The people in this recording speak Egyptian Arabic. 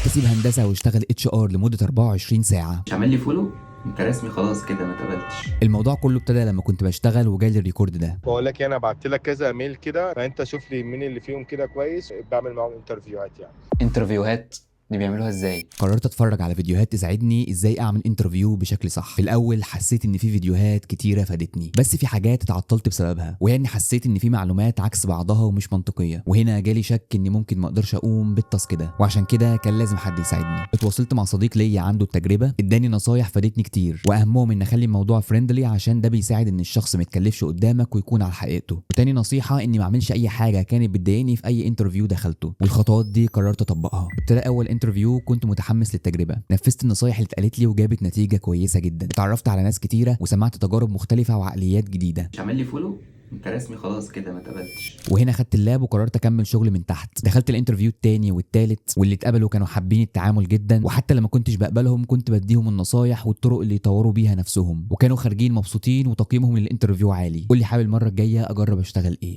قررت اسيب هندسة واشتغل HR لمدة 24 ساعه. مش عامل لي follow؟ انت رسمي خلاص كده ما اتقبلتش. الموضوع كله ابتدى لما كنت بشتغل وجالي ال record ده. بقول لك إيه، انا بعت لك كذا mail كده، فانت شوف لي مين اللي فيهم كده كويس، بعمل معاهم interview هات يعني. interview هات دي بيعملوها ازاي؟ قررت اتفرج على فيديوهات تساعدني ازاي اعمل interview بشكل صح. في الاول حسيت ان في فيديوهات كتيرة فادتني، بس في حاجات اتعطلت بسببها، وهي اني حسيت ان في معلومات عكس بعضها ومش منطقيه، وهنا جالي شك اني ممكن ما اقدرش اقوم بال task ده، وعشان كده كان لازم حد يساعدني. اتواصلت مع صديق ليا عنده التجربه، اداني نصايح فادتني كتير، واهمهم ان اخلي الموضوع friendly عشان ده بيساعد ان الشخص ما يتكلفش قدامك ويكون على حقيقته. وتاني نصيحة اني ما اعملش اي حاجة كانت بتضايقني في اي interview دخلته، والخطوات دي قررت اطبقها. ابتدى اول interview كنت متحمس للتجربه، نفذت النصايح اللي اتقالت لي وجابت نتيجة كويسة جدا. اتعرفت على ناس كتيرة وسمعت تجارب مختلفة وعقليات جديده. مش عامل لي follow؟ انت رسمي خلاص كده ما اتقبلتش. وهنا خدت ال lap وقررت اكمل شغل من تحت. دخلت ال interview التاني والتالت، واللي اتقبلوا كانوا حابين التعامل جدا، وحتى لما كنتش بقبلهم كنت بديهم النصايح والطرق اللي يطوروا بيها نفسهم، وكانوا خارجين مبسوطين وتقييمهم لل interview عالي. قول لي حابب المرة الجاية اجرب اشتغل ايه؟